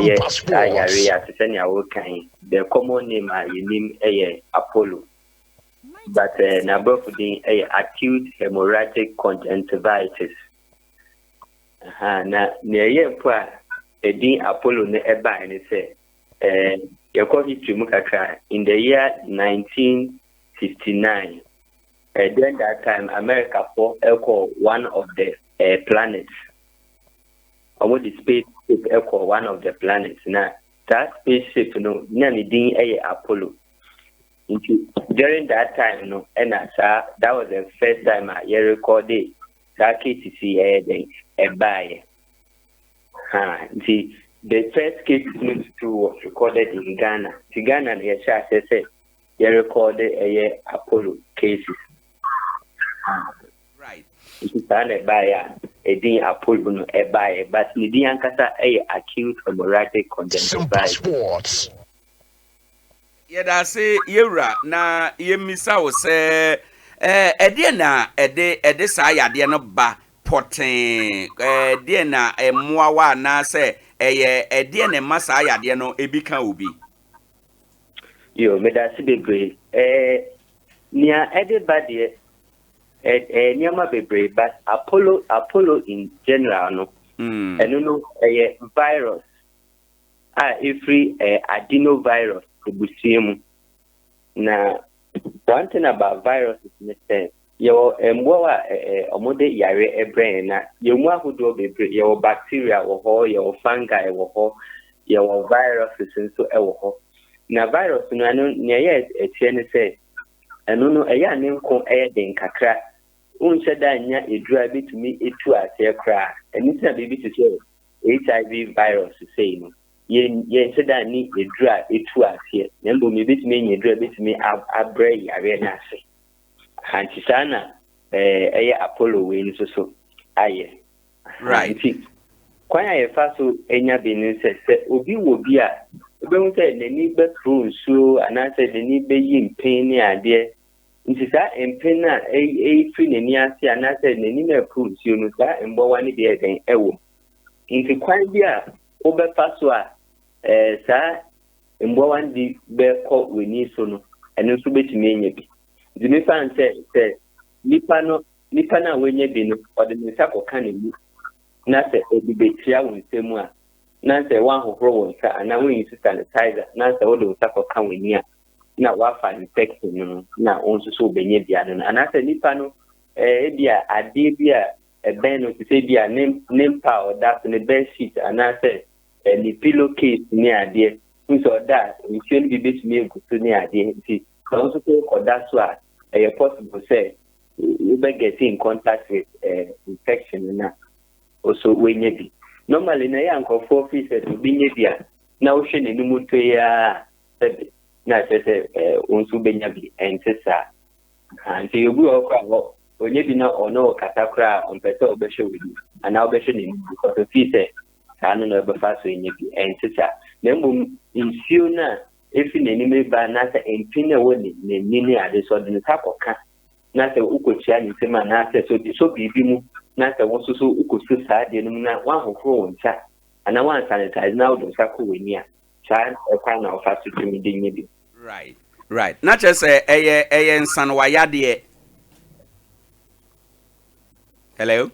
Yɛ saa yare yi a te sɛ nea woka yi, the common name a yɛnim yɛ Apollo. But n'aborɔfo din yɛ acute hemorrhagic conjunctivitis. Aha, na nea ɛyɛ mpo a ɛdin Apollo no ɛbae ne sɛ, yɛkɔ history mu kakra, in the year 1959, during that time, America fo ɛkɔ one of the planets. Wɔn de spaceship ɛkɔ one of the planets, na saa spaceship no na ne din yɛ Apollo. Nti during that time no, ɛna saa, that was the first time a yɛrekɔde saa cases yi ɛyɛ den ɛbaeɛ ha. Nti the first case no tutu was recorded in Ghana. Nti Ghana no yɛhyɛ aseɛ sɛ yɛrekɔde ɛyɛ Apollo cases. Nti saa na ɛbaeɛ a ɛdin Apollo no ɛbaeɛ, but ne din ankasa ɛyɛ acute hemorrhagic Simple conjunctivitis. Sports. Yɛda ase, yɛwura, na yɛmmisa wo sɛ ɛdeɛ na ɛde saa yadeɛ no ba pɔtee? Ɛdeɛ na ɛmmoawa anaasɛ ɛyɛ ɛdeɛ na ɛma saa yadeɛ no ebi ka obi? Yo, meda ase bebree. Nea ɛde ba deɛ, ɛɛ nneɛma bebree, but Apollo in general no, ɛno no ɛyɛ virus a ɛfiri adenovirus ebusua mu. Na one thing about viruses ne sɛ yɛwɔ mmoawa a ɔmode yare ɛbrɛ yɛn, na yɛn mu ahodoɔ bebree. Yɛwɔ bacteria wɔ hɔ, yɛwɔ fungi wɔ hɔ, yɛwɔ viruses nso ɛwɔ hɔ. Na virus no, ɛno nea ɛyɛ ɛteɛ ne sɛ ɛno no ɛyɛ a ne nko ɛyɛ den kakra, wonhyɛ da nya eduru a ebetumi etu aseɛ koraa. Ɛno nti na biribi te sɛ HIV virus sei no, yɛnhyɛ da ne eduru a etu aseɛ, na mmom ebetumi anya eduru a ebetumi abrɛ yareɛ no ase. Nti saa na ɛyɛ Apollo wei no nso so ayɛ. Nti kwan a yɛfa so anya bi ne sɛ obi wɔ bi a, wobɛhu sɛ n'ani bɛtoro nsuo anaasɛ n'ani bɛyi mpin ne adeɛ. Nti saa mpin no a ɛfiri n'ani ase anaasɛ n'ani no ɛporo nsuo no, saa mmoawa no bi yɛ dɛn ɛwɔ mu. Nti kwan bi a wobɛfa so a saa mmoawa no bi bɛkɔ w'ani so no, ɛno nso bɛtumi anya bi. Nti mefa n sɛ nipa no a wanya bi no, ɔde ne nsa kɔka n'ani na sɛ ɔde bɛtia wo nsam a, na sɛ woahohoro wo nsa anaa woyi sanitizer na sɛ wode wo nsa kɔka w'ani a, na wafa infection no na wo nso so wobɛnya bia no. Anaasɛ nipa no ebi a adeɛ bi a ɛbɛn no, te sɛ bi a ne mpa a ɔda so, ne bed sheet anaasɛ ne pillow case ne adeɛ nso, ɔda a nsuo no bi bɛtumi egu so ne adeɛ. Nti sɛ wo nso so kɔda so a, ɛyɛ possible sɛ wobɛ get in contact with infection no na also woanya bi. Normally na ɛyɛ a nkurɔfoɔ fi sɛ obi nya bi a, na wohwɛ n'anim to yi a, sɛbi, na kyerɛ sɛ wo nso wobɛnya bi. Ɛnte saa. Nti obi wɔ hɔ koraa hɔ onye bi na ɔne ɔkasa koraa a, ɔmpɛ sɛ ɔbɛhwɛ w'anim anaa ɔbɛhwɛ n'anim because ofii sɛ saa no na ɔbɛfa so anya bi. Ɛnte saa, na mmom nsuo no a efi n'anim ba anaasɛ mpin a ɛwɔ n'ani ne ade so, ɔde ne nsa kɔka na sɛ wokɔkyia ne nsam anaasɛ sɛ ɔde sɔ biribi mu na sɛ wo nso so wokɔsu saa adeɛ no mu na woahohoro wo nsa anaa woansanitize na wode wo nsa kɔ w'ani a, saa ɛkwan na wɔfa so tumi de nya bi. Right, na kyerɛ sɛ ɛyɛ nsanewayadeɛ. Hello?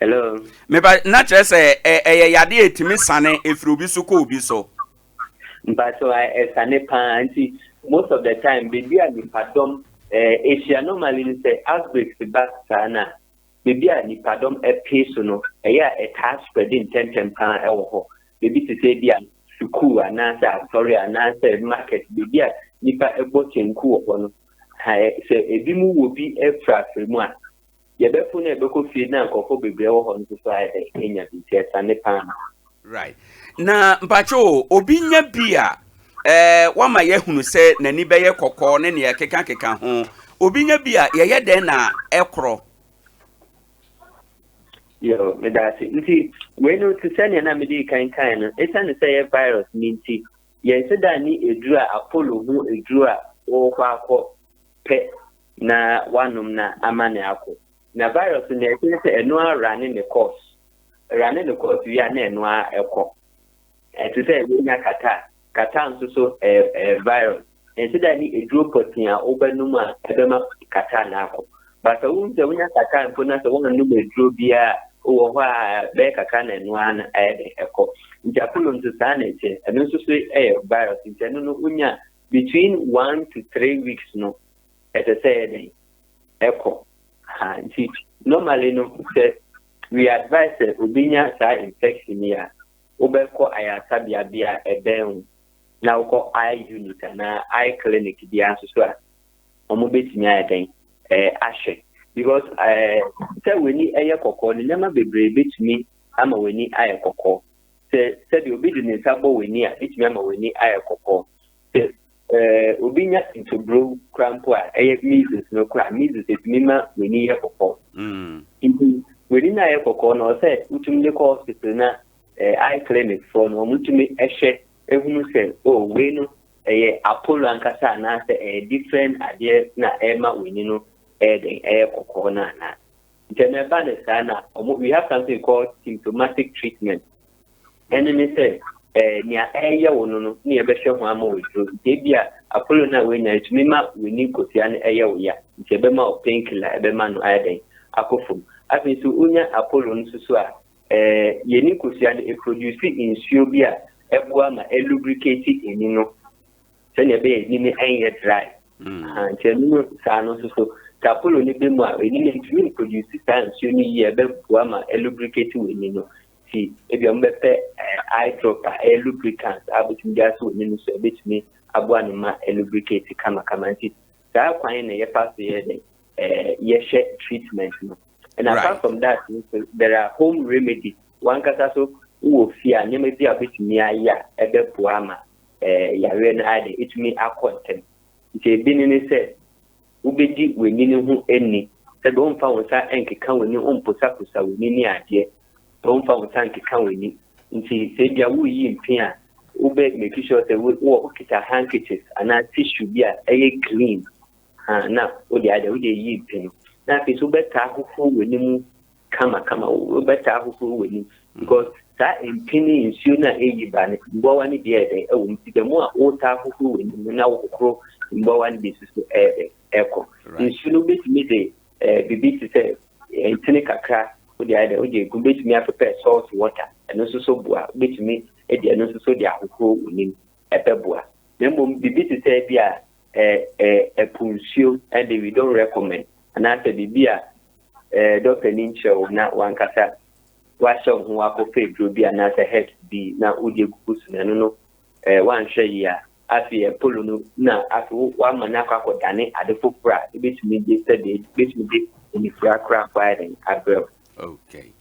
Hello. Mepa na kyerɛ sɛ ɛyɛ yadeɛ a ɛtumi sane ɛfiri obi so kɔ obi so. Mpatsɔ, ɛsane paa. Nti most of the time, beebi a nipadɔm ahyia normally no, sɛ outbreaks ba saa na beebi a nipadɔm ɛpee so no, ɛyɛ a ɛtaa spread ntɛntɛm paa ɛwɔ hɔ. Beebi te sɛ bi a sukuu anaasɛ asɔre anaasɛ market, beebi a nipa ɛbɔ kyenku wɔ hɔ no ha, sɛ ebi mu wɔ bi ɛfrafra mu a, yɛbɛfo no ɛbɛkɔ fie na nkurɔfoɔ bebree wɔ hɔ no nso so ayɛ dɛ enya bi. Nti ɛsane paa. Right, na mpatwo, obi nya bi a, wama yɛahunu sɛ n'ani bɛyɛ kɔkɔɔ ne nea ɛkeka ho. Obi nya bi a, yɛyɛ dɛn na ɛkorɔ? Yo, meda ase. Nti wei no, te sɛnea na mede kan kan no, ɛsiane sɛ ɛyɛ virus ne nti, yɛnhyɛ da ne eduru a Apollo ho eduru a wɔkɔ akɔ pɛ na wanom na ama ne akɔ. Na virus no, ɛkyerɛ sɛ ɛno ara ne course, run ne course wie a, na ɛno ara ɛkɔ. Ɛte sɛ wonya catarrh. Catarrh nso so ɛyɛ virus. Ɛnhyɛ da ne eduro pɔtee a wobɛnom a ɛbɛma catarrh no akɔ. But sɛ wohu sɛ wonya catarrh mpo na sɛ woannom aduro biara a, wowɔ hɔ a bɛyɛ kakra na ɛno ara no ayɛ dɛn ɛkɔ. Nti Apollo nso saa na ɛteɛ. Ɛno nso so yɛ virus. Nti ɛno no wonya between 1 to 3 weeks no, ɛsɛ sɛ ɛyɛ dɛn ɛkɔ. Ha nti normally no, sɛ we advise sɛ obi nya saa infection yi a, wobɛkɔ ayaresabea bi a ɛbɛn wo na wokɔ eye unit anaa eye clinic biara nso so a, wɔn bɛtumi ayɛ dɛn ahwɛ, because sɛ w'ani ɛyɛ kɔkɔɔ no, nneɛma bebree bɛtumi ama w'ani ayɛ kɔkɔɔ. Sɛ sɛdeɛ obi de ne nsa bɔ w'ani a, bɛtumi ama w'ani ayɛ kɔkɔɔ. Sɛ obi nya ntoburo kora mpo a ɛyɛ measles no kora, measles etumi ma w'ani yɛ kɔkɔɔ. Nti w'ani no ayɛ kɔkɔɔ no, ɔsɛ wotumi de kɔ hospital na eye clinic foɔ no wɔn tumi ɛhwɛ ehunu sɛ, oh, wei no ɛyɛ Apollo ankasa anaasɛ ɛyɛ different adeɛ na ɛma w'ani no ɛyɛ den ɛyɛ kɔkɔɔ no anaa. Nti ɛno ɛba ne saa na ɔmo, we have something called symptomatic treatment. Ɛno ne sɛ nea ɛyɛ wo no ne yɛbɛhwɛ ho ama wo duro. Nti ebi a Apollo no a woanya etumi ma w'ani nkosua no ɛyɛ wo ya, nti ɛbɛma wo painkiller, ɛbɛma no ayɛ den akɔ fam. Afei nso wonya Apollo no nso so a, yɛni nkosua no eproduce nsuo bi a ɛboa ma ɛlubricate ani no sɛnea ɛbɛyɛ ani no ɛnyɛ dry. Nti ɛno no saa no nso so, sɛ Apollo no bɛ mu a, ani no ntumi mproduce saa nsuo no yie a ɛbɛboa ma ɛlubricate w'ani no. Nti ebi a wɔbɛpɛ eye drop a ɛyɛ lubricant a wobɛtumi de asɔ w'ani no so, ɛbɛtumi aboa no ma ɛlubricate kamakama. Nti saa kwan na yɛfa so yɛ dɛ yɛhwɛ treatment no. And apart from that nso, there are home remedies. Wankasa so wowɔ fie a, nneɛma bi a wobɛtumi ayɛ a ɛbɛboa ama yareɛ no ayɛ dɛ ɛtumi akɔ ntɛm. Nti ebi ne ne sɛ wobɛdi w'ani no ho ani, sɛdeɛ womfa wo nsa nkeka w'ani, womposaposa w'ani ne adeɛ, womfa wo nsa nkeka w'ani. Nti sɛ ebia woreyi mpe a, wobɛ make sure sɛ wowɔ wokita handkerchief anaa tissue bi a ɛyɛ clean ha na wode ayɛ wode yi mpe no. Na afei so wobɛtaa hohoro w'anim kamakama, wobɛtaa hohoro w'anim, because saa mpe ne nsuo no a ɛyi ba no, mboawa no bi ɛyɛ dɛn ɛwɔ mu. Nti dɛm a wotaa hohoro w'anim no na wohohoro mboawa no bi nso so ɛyɛ dɛn ɛkɔ. Nsuo no, wobɛtumi de biribi te sɛ ntene kakra wode ayɛ dɛn wode egu, wobɛtumi apepɛ salt water, ɛno nso so boa. Wobɛtumi de ɛno nso so de ahohoro w'anim, ɛbɛboa. Na mmom biribi te sɛ bi a ɛɛ ɛpo nsuo ɛde, we don't recommend, anaasɛ biribi a doctor ni nkyerɛ wo na wankasa wahyɛ wo ho wakɔpɛ aduro bi anaasɛ herbs bi na wode agugu so no, ɛno no wanhwɛ yie a, afei Apollo no na afei wama no akɔ akɔdane ade foforɔ a ebɛtumi de sɛdeɛ ebɛtumi de anifura koraa akɔ ayɛ den abrɛ wo. Okay,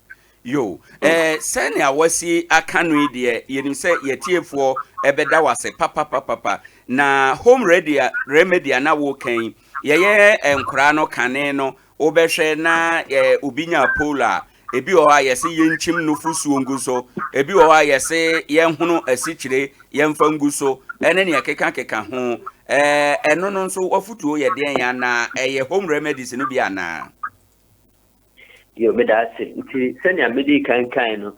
yo, sɛnea wasi aka no yi deɛ, yɛnim sɛ yɛtiefoɔ ɛbɛda wase papapapapa. Na home ready remedy a na wokan yɛyɛ nkoraa no kane no, wobɛhwɛ na obi nya Apollo a, ebi wɔ hɔ a yɛse yɛnkyim nufosuo ngu so, ebi wɔ hɔ a yɛse yɛnhono asikyire yɛmfa ngu so, ɛne nea keka ho. Ɛno no nso wafotuo yɛ deɛn anaa ɛyɛ home remedies no bi anaa? Yo, meda ase. Nti sɛnea mede kankan no,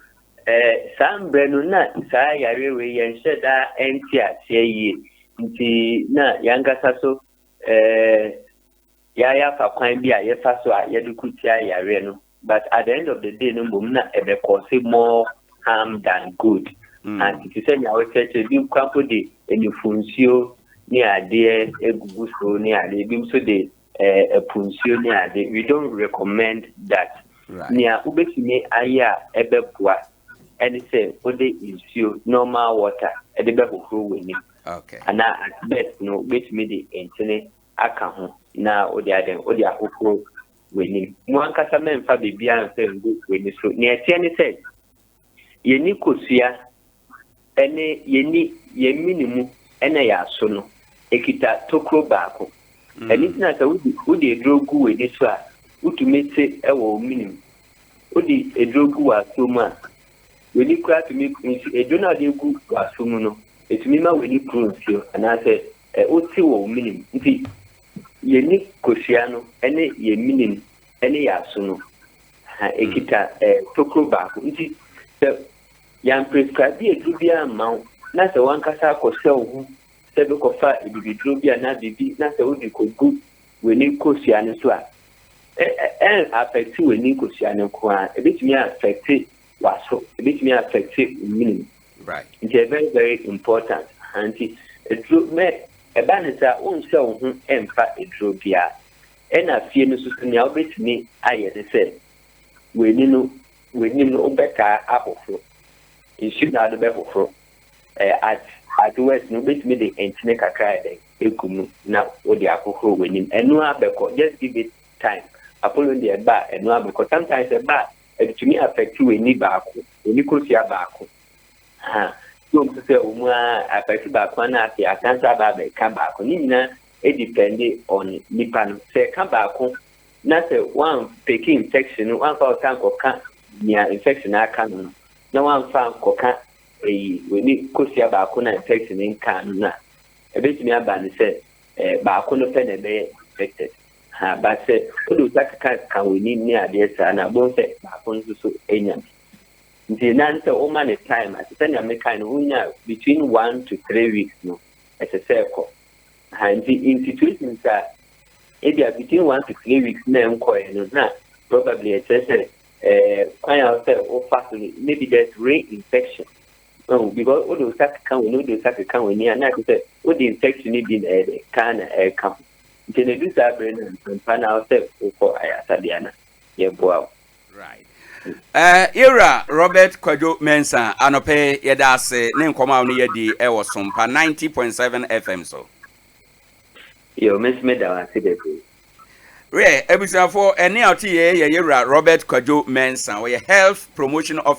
saa mmerɛ no na saa yareɛ wei yɛnhyɛ da nte aseɛ yie, nti na yɛankasa so yɛayɛ afa kwan bi a yɛfa so a yɛde ko tia yareɛ no, but at the end of the day no mmom na ɛbɛkɔse more harm than good. And te sɛ nea wɔkyerɛkyerɛ bi kora mpo de nufunsuo ne adeɛ egugu so ne adeɛ, ebi nso de ɛpo nsuo ne ade, we don't recommend that. Nea wobɛtumi ayɛ a ɛbɛboa ɛne sɛ wode nsuo, normal water, ɛde bɛhohoro w'anim anaa at best no wobɛtumi de nkyene aka ho na wode ade wode ahohoro w'anim mu. Ankasa mɛmfa biribiara mfa ngu w'ani so. Nea ɛteɛ ne sɛ yɛni kosua ɛne yɛni yɛn mini mu ɛna yɛ aso no ekita tokuro baako. Ɛno nti na sɛ wode aduro gu w'ani so a, wotumi te ɛwɔ wo minim. Wode aduro gu w'aso mu a, w'ani koraa tumi nsu. Aduro no a wode gu w'aso mu no, etumi ma w'ani kuru nsuo anaasɛ wote wɔ wo minim. Nti yɛni kosua no ɛne yɛn minim ɛne yɛn aso no ha ekita tokuro baako. Nti sɛ Yɛn prescribe aduro biara mma wo na sɛ wankasa akɔhyɛ wo ho sɛ bɛkɔfa abibiduro bi anaa biribi na sɛ wode kɔgu w'ani kosua no so a, ɛn affect w'ani kosua no nko a, ebɛtumi affect w'aso, ebɛtumi affect wo menim. Nti ɛ very very important. Nti aduro mɛ ɛba ne sɛ wonhyɛ wo ho ɛmfa aduro biara. Ɛna fie no nso so, nea wobɛtumi ayɛ ne sɛ w'ani no, w'anim no, wobɛtaa ahohoro. Nsuo na wode bɛhohoro. At worst no, wobɛtumi de nkyene kakra yɛ dɛn egu mu na wode ahohoro w'anim. Ɛno abɛkɔ, just give it time. Apollo deɛ, ɛba a, ɛno abɛkɔ. Sometimes ɛba a, ɛtumi affect w'ani baako, w'ani kosua baako ha so nso sɛ wɔn a affect baako ana afei asan so aba abɛka baako. Ne nyinaa depend on nipa no. Sɛ ɛka baako na sɛ wɔn pick infection no, wɔamfa ɔsa nkɔka nea infection aka no na wɔamfa nkɔka eyi w'ani kosua baako na infection nka no na ɛbɛtumi aba ne sɛ baako no pɛ na ɛbɛyɛ infected ha. But sɛ wode wo nsa keka ka w'ani ne adeɛ saa na wobɛhu sɛ baako nso so anya bi. Nti na sɛ woma ne time a, te sɛ nea meka no, wonya between 1 to 3 weeks no, ɛsɛ sɛ ɛkɔ ha. Nti in situations a ebia between 1 to 3 weeks na ɛnkɔɛ no, na probably ɛkyerɛ sɛ kwan a sɛ wofa so no, maybe there's reinfection. Oh, because wode wo nsa keka w'ani, wode wo nsa keka w'ani a, na kyerɛ sɛ wode infection no bi na ɛyɛ dɛ kaa na ɛka ho. Nti na edu saa bere no, mpa na sɛ wokɔ ayaresabea na yɛboa wo. Right. Yɛwura Robert Kwadwo Mensa, anɔpɛ yɛda ase ne nkɔmɔ a wo ne yɛdi ɛwɔ Sompa 90.7 FM so. Yo, me nso meda wo ase bebree. Rɛ abusuafoɔ, ɛne a ɔte yɛ yɛ yɛwura Robert Kwadwo Mensa, ɔyɛ health promotion officer.